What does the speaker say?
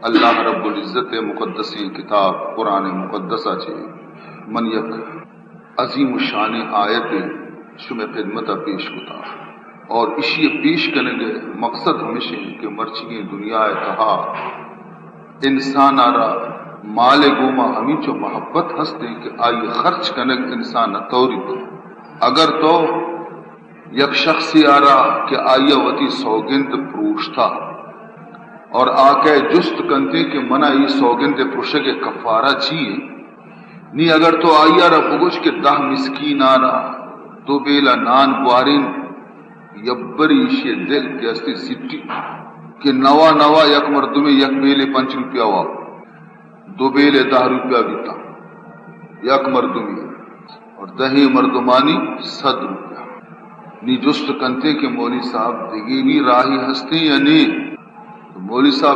اللہ رب العزت ءِ مقدسیں کتاب قرآن مقدس ءَ چہ من یک عظیم الشان آیتے شمئے خدمت ءَ پیش کتا اور اشی ءِ پیش کنگ ءِ مقصد ہمیش انت کہ مرچیگیں دنیا ءِ تہا انسان ءَ را مال ءِ گوما ہمینچو محبت ہست انت کہ آئی ءِ خرچ کنگ انسان ءَ توریت۔ اگر تو یک شخصے ءَ را کہ آئی ءَ وتی سوگند پروشتا اور آ کہ جست کنتے کہ منا اے سوگند ءِ پروشگ ءِ کفارہ چی انت، نی اگر تو آئی ءَ را بگوش کہ دہ مسکین ءَ را دو بیلہ نان بوارین، یبری ایشی ءِ دل کہ استی سٹی کہ نوا نوا یک مردمے یک بیلے پنچ روپیہ وا، دو بیلے دہ روپیہ بیتا، یک مردمے اور دہیں مردمانی صد روپیہ۔ نی جست کنتے کہ مولوی صاحب دگے بھی راہی ہستے یا نی؟ تو مولوی صاحب